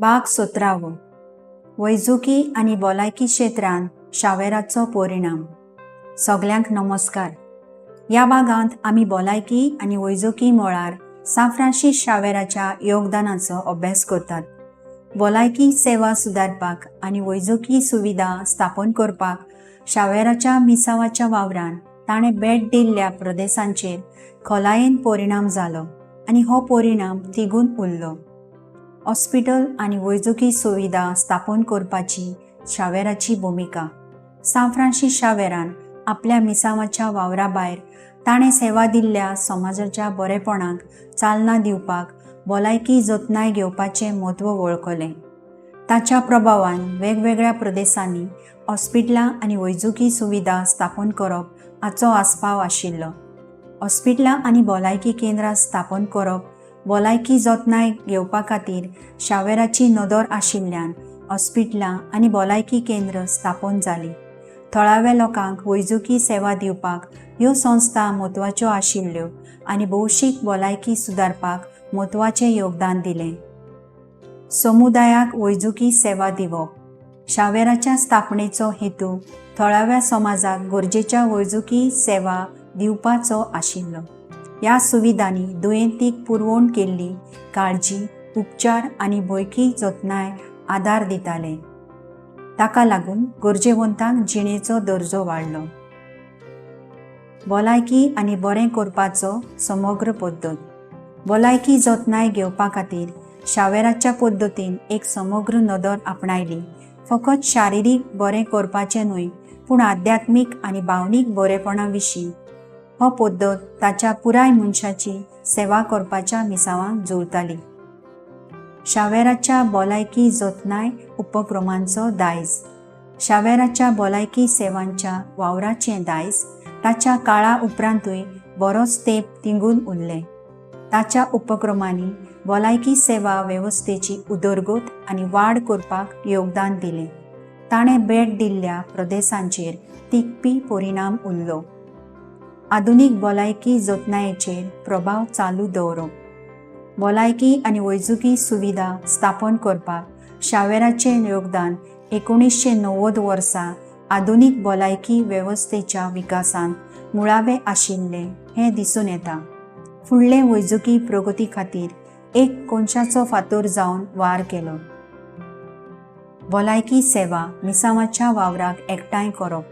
भाग 17वो, वैजकी आनी भलायकी क्षेत्रांत शावेराचो परिणाम. सगल्यांक नमस्कार. ह्या भागांत आमी भलायकी आनी वैजकी मळार सांत फ्रांसीस शावेराच्या योगदानाचो अभ्यास करतात. भलायकी सेवा सुदारपाक आनी वैजकी सुविधा स्थापन करपाक शावेराच्या मिसावाच्या वावरान ताणें भेट दिल्ल्या प्रदेशांचेर खोलायेन परिणाम जालो आनी हो परिणाम तिगून उरलो. हॉस्पिटल आनी वैजकी सुविधा स्थापन करपाची शावेराची भुमिका. सांत फ्रांसीस शावेरान आपल्या मिसावाच्या वावरा भायर ताणें सेवा दिल्ल्या समाजाच्या बरेपणाक चालना दिवपाक भलायकी जतनाय घेवपाचें म्हत्व वळखलें. ताच्या प्रभावान वेगवेगळ्या प्रदेशांनी हॉस्पिटलां आनी वैजकी सुविधा स्थापन करप हाचो आस्पाव आशिल्लो. हॉस्पिटलां आनी भलायकी केंद्रां स्थापन करप. भलायकी जतनाय घेवपा खातीर शावेराची नदर आशिल्ल्यान हॉस्पिटलां आनी भलायकी केंद्र स्थापन जालीं. थळाव्या लोकांक वैजकी सेवा दिवपाक ह्यो संस्था म्हत्वाच्यो आशिल्ल्यो आनी भौशीक भलायकी सुदारपाक म्हत्वाचें योगदान दिलें. समुदायाक वैजकी सेवा दिवप. शावेराच्या स्थापनेचो हेतू थळाव्या समाजाक गरजेच्या वैजकी सेवा दिवपाचो आशिल्लो. ह्या सुविधांनी दुयेंतीक पुरवण केल्ली काळजी, उपचार आनी भौकीक जतनाय आदार दिताले. ताका लागून गरजेवंतांक जिणेचो दर्जो वाडलो. भलायकी आनी बरें करपाचो समग्र पद्दत. भलायकी जतनाय घेवपा खातीर शावेराच्या पद्दतीन एक समग्र नदर आपणायली. फकत शारिरीक बरें करपाचें न्हय, पूण आध्यात्मीक आनी भावनीक बरेपणा विशीं. हो पद्दत ताच्या पुराय मनशाची सेवा करपाच्या मिसावांक जुळताली. शावेराच्या भलायकी जतनाय उपक्रमांचो दायज. शावेराच्या भलायकी सेवांच्या वावराचें दायज ताच्या काळा उपरांतूय बरोच तेंप तिगून उरलें. ताच्या उपक्रमांनी भलायकी सेवा वेवस्थेची उदरगत आनी वाड करपाक योगदान दिलें. ताणें भेट दिल्ल्या प्रदेशांचेर तिगपी परिणाम उरलो. आधुनीक भलायकी जतनायेचेर प्रभाव चालू दवरप. भलायकी आनी वैजकी सुविधा स्थापन करपाक शावेराचें योगदान 1990 वर्सा आधुनीक भलायकी वेवस्थेच्या विकासांत मुळावें आशिल्लें हें दिसून येता. फुडले वैजकी प्रगती खातीर एक कोनशाचो फातर जावन वावर केलो. भलायकी सेवा मिसावाच्या वावराक एकठांय करप.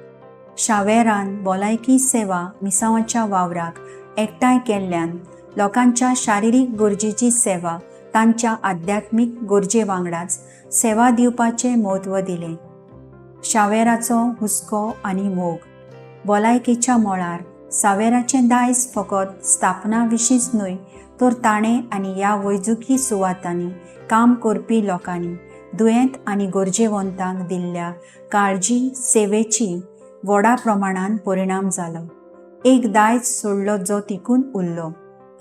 शावेरान भलायकी सेवा मिसावाच्या वावराक एकठांय केल्ल्यान लोकांच्या शारिरीक गरजेची सेवा तांच्या आध्यात्मीक गरजे वांगडाच सेवा दिवपाचें म्हत्व दिलें. शावेराचो हुस्को आनी मोग. भलायकेच्या मळार सावेराचें दायज फकत स्थापना विशींच न्हय, तर ताणें आनी ह्या वैजकी सुवातांनी काम करपी लोकांनी दुयेंत आनी गरजेवंतांक दिल्ल्या काळजी सेवेची व्हडा प्रमाणान परिणाम जालो. एक दायज सोडलो जो तिगून उरलो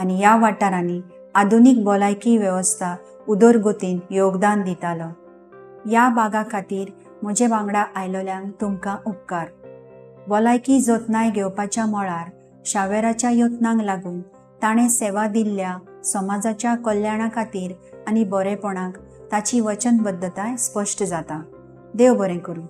आनी ह्या वाठारांनी आधुनीक भलायकी वेवस्था उदरगतीन योगदान दितालो. ह्या भागा खातीर म्हजे वांगडा आयलोल्यांक तुमकां उपकार. भलायकी जतनाय घेवपाच्या मळार शावेराच्या यत्नांक लागून ताणें सेवा दिल्ल्या समाजाच्या कल्याणा खातीर आनी बरेपणाक ताची वचनबद्धताय स्पश्ट जाता. देव बरें करूं.